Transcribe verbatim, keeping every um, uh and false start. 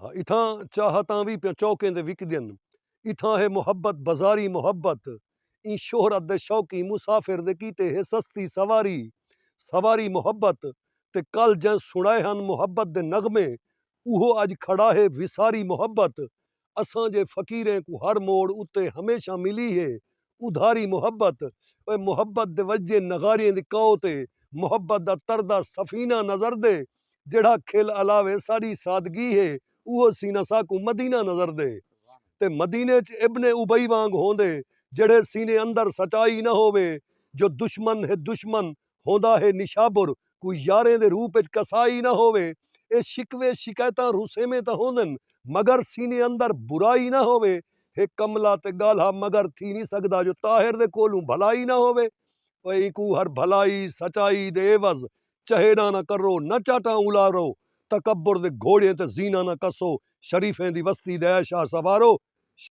اتھاں چاہتاں وی پیاں چوکیں دے وکدین۔ اتھاں ہے محبت بازاری محبت۔ ایں شہرت دے شوقیں مسافر دے کیتے ہے سستی سواری۔ سواری محبت تے کل جئیں سنڑائے ہن محبت دے نغمے، اوہو اج کھڑا ہے وساری محبت۔ اساں جے فقیریں کوں ہر موڑ اتے ہمیشہ ملی ہے ادھاری محبت۔ اوئے محبت دے وجدے نغاریں دی کاؤ تے محبت دا تردا سفینہ نظر دے، جیڑھا کھل الاوے ساڈی سادگی ہے، اوہو سینہ ساکوں مدینہ نظر دے۔ تے مدینے اچ ابن ابی وانگ ہوندے، جیڑھے سینے اندر سچائی نہ ہووے۔ جو دشمن ہے دشمن، ہوندا ہے نشابر، کوئی یاریں دے روپ اچ کسائی نہ ہووے۔ اے شکوے شکایتاں روسیمیں تاں ہوندن، مگر سینے اندر برائی نہ ہووے۔ ہک کملا تے گالھا مگر تھی نی سگدا جو طاہر دے کولوں بھلائی نہ ہووے۔ اوئے اینکوں ہر بھلائی سچائی دے عوض چہیڑاں نہ کرو، نہ چاٹاں الارو۔ تکبر دے گھوڑیں تے زینہ نہ کسو، شریفیں دی وستی دے عیشا سوارو۔